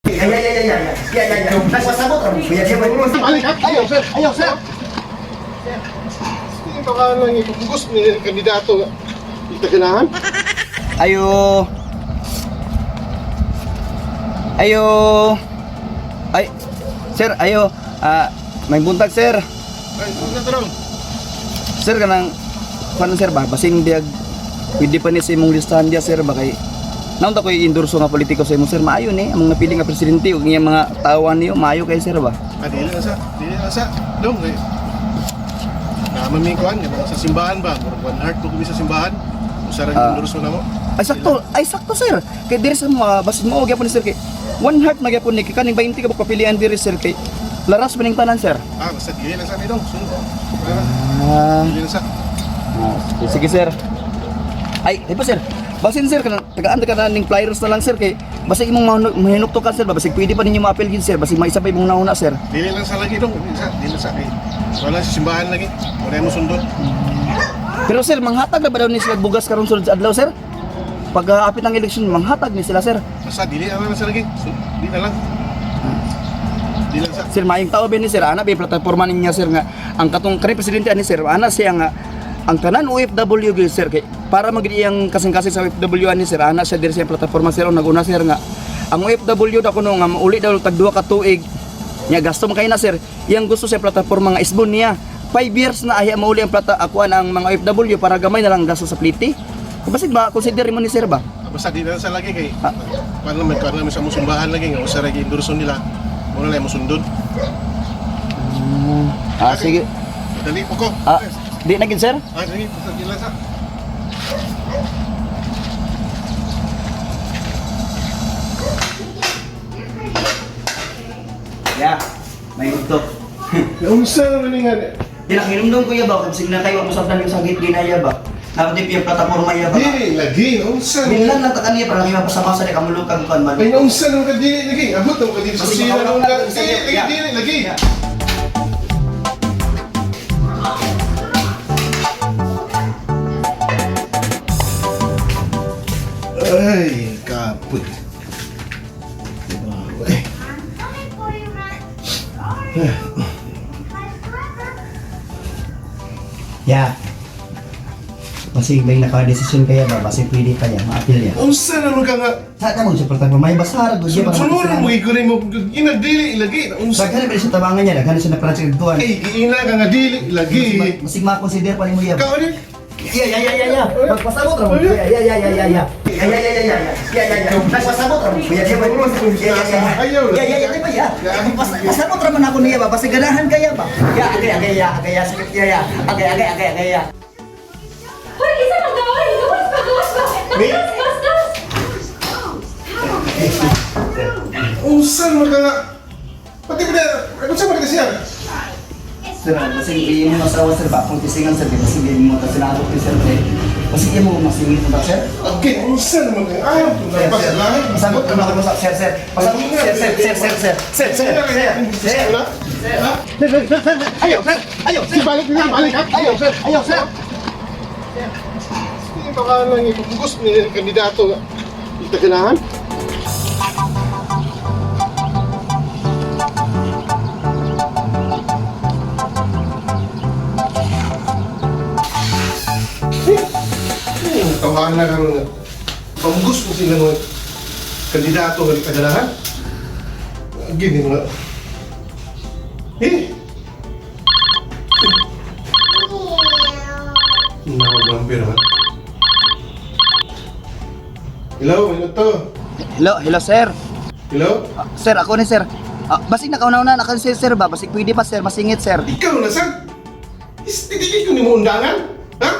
Ay, ay, ay, ay, ay, ay, ay, ay. Nagpasabot ra mo. Kuya, diya ba? Balik ha? Ayaw, sir. Ayaw, sir. Tingin pa ka lang ipupugos ni kandidato nga. Itaganahan? Ayo. Ayo. Ay, sir, ayo. Ah, may buntag, sir. Ay, una tarong. Sir, kanang paano sir ba? Basin diag pwede pa ni sa imong listahan diya sir ba kay Naunta ko'y endorso nga politiko sa imo sir, maayo ni among napili nga presidente ug iyang mga tawan niyo maayo kay sir ba? Ah, dili na sa. Dili na sa. Dong, eh. Naman may kuan, nga sa simbahan ba? Murag one heart ko kami sa simbahan. Usa ra Ah. endorso na mo. Ay sakto sir. Kay diri sa mga basin mo gyapon ni sir kay one heart magyapon ni kay kaning 20 ka papilian diri sir kay laras maning tanan sir. Ah, basta dili na sa mi dong. Sunod. Ah, Dili na sa. sige sir. Ay, di pa sir. Basin sir kanang tagaan ka na ning flyers na lang sir kay basta imong mahinukto ka sir ba basig pwede pa ninyo ma-appeal gid sir basig maisa pa imong nauna sir. Dili lang sa lagi dong. Dili sa, dili sa kay. Wala sa simbahan lagi. Wala mo sundon. Pero sir, manghatag na ba daw ni sila bugas karon sulod sa adlaw sir? Pag apit ang eleksyon, manghatag ni sila sir. Basta dili na lang sa lagi. So, di na lang. Di lang sa. Sir, maayong tao ba ni sir? Ana ba yung plataporma niya sir nga ang katong kani presidente ani sir, ana siya nga ang tanan OFW gyud sir kay para magid iyang kasing-kasing sa OFW ani sir, ana siya diri sa iyang plataporma sir, ang naguna sir nga ang OFW daw kuno nga mauli daw tag duha ka tuig nya gasto man kay na sir, iyang gusto sa plataporma nga isbon niya. 5 years na ahi mauli ang plata akuan ang mga OFW para gamay na lang gasto sa pliti. Basig ba consider mo ni sir ba? Basta di na lang sa lagi kay. Ah. Kuan naman sa mong simbahan lagi nga usa ra gi endorso nila. Muna lang mo sundon. Ah, sige. Dali po ko. Ah, di na gid sir? Ah, sige, basta di lang sa. Yeah, may udto. Unsa naman ni nga? Di na kinumdum ko iya ba kung sige na kayo ang usap yung sakit ginaya ba. Dapat yung plataporma iya ba. Dili lagi, unsa Min lang natakan niya para kayo mapasama sa kamulukang kan man. Ay, unsa naman ka dili lagi? Abot naman ka dili sa Kasi kusina baka- naman ka. Dili lagi, dili lagi. Ay, kaput. Ay. Ya. Basig may nakadesisyon kaya ba? Basig pwede pa niya, maapil niya. Unsa naman ka nga? Sa ka mo sa plataporma, may basara do siya para Sunod mo ikunin mo ina dili lagi. Unsa? Daghan ba siya tabangan niya, daghan siya na project tuan. Ay, giina ka nga dili lagi. Basig ma-consider pa nimo iya. ba? Ikaw ni? Ya ya ya ya ya. Magpasabot ra mo. Ya ya ya ya ya ya. Ya ya ya ya ya. Ya ya ya. Nagpasabot ra mo. Ya ya ya. Ya ya ya. Ya ya ya ya ya. Pasabot ra man ako niya ba? Basig ganahan kaya ba? Ya agay agay ya agay ya sakit ya ya. Agay agay agay agay ya. Hoy, isa lang daw! Ay, gawas pa, gawas pa! Gawas, gawas, gawas! Unsa naman ka nga? Pati ba na? Unsa man ka siya? Sir, basig iyong mga asawa sir ba? Kung tisingan sir, basig iyong mga sinabot ni sir. Basig iyong mga masingit ba sir? Okay, unsa naman ka? Ayaw, Sir, sir. Pasabot ra man ako sa sir sir. Pasabot sir sir sir sir sir. Sir sir sir. Sir. Sir sir sir. Ayaw sir. Ayaw sir. Balik na, balik ha. Ayaw sir. Ayaw sir. Tingin pa ka lang ipupugos ni kandidato nga. Itaganahan? Tawahan na karon nga. Pamugos mo sila mga kandidato nga itaganahan. Gini mga... Eh! Nakagampir ha? Hello, ano to? Hello, hello sir. Hello? Ah, sir, ako ni sir. Ah, basig nakauna-una na kasi sir ba? Basig pwede pa sir, masingit sir. Ikaw na, sir? Is, hindi ko ni mo undangan? Ha?